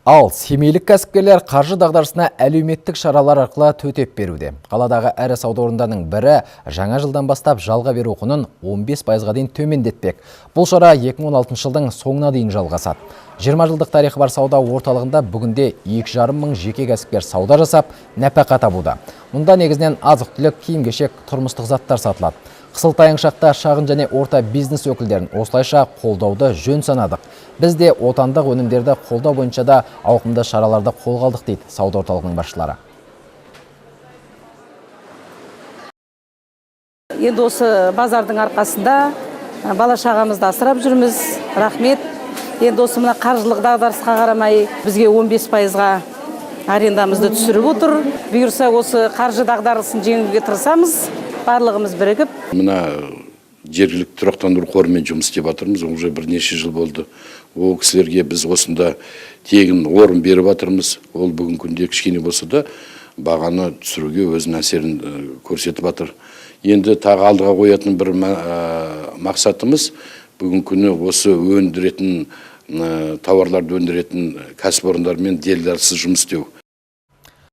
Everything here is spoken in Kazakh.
Ал семейлік кәсіпкерлер қаржы дағдарысына әлеуметтік шаралар арқылы төтеп беруде. Қаладағы ірі сауда орындарының бірі жаңа жылдан бастап жалға беру құнын 15%-ға дейін төмендетпек. Бұл шара 2016 жылдың соңына дейін жалғасады. 20 жылдық тарихы бар сауда орталығында бүгінде 2,5 мың жеке кәсіпкер сауда жасап, нәпақа табуда. Мұнда негізінен азық-түлік, киім-кешек, тұрмыстық заттар сатылады. Қысылтаяң шақта шағын және орта бизнес өкілдерін осылайша қолдауды жөн санадық. Біз де отандық өнімдерді қолдау бойынша да ауқымды шараларды қолға алдық, дейді сауда орталығының басшылары. Енді осы базардың арқасында бала шағамызды асырап жүрміз. Рахмет. Енді осы мына қаржылық дағдарысқа қарамай бізге 15%-ға арендамызды түсіріп отыр. Бұйырса, осы қаржы дағдарысын жеңуге тырысамыз. Барлығымыз бірігіп. Мына жергілікті тұрақтандыру қорымен жұмыс істеп жатырмыз, уже бірнеше жыл болды. Ол кісілерге біз осында тегін орын беріп жатырмыз. Ол бүгінгі күнде кішкене болса да бағаны түсіруге өзінің әсерін көрсетіп жатыр. Енді тағы алдыға қоятын бір мақсатымыз, бүгінгі күні осы өндіретін, тауарларды өндіретін кәсіпорындармен делдалсыз жұмыс істеу.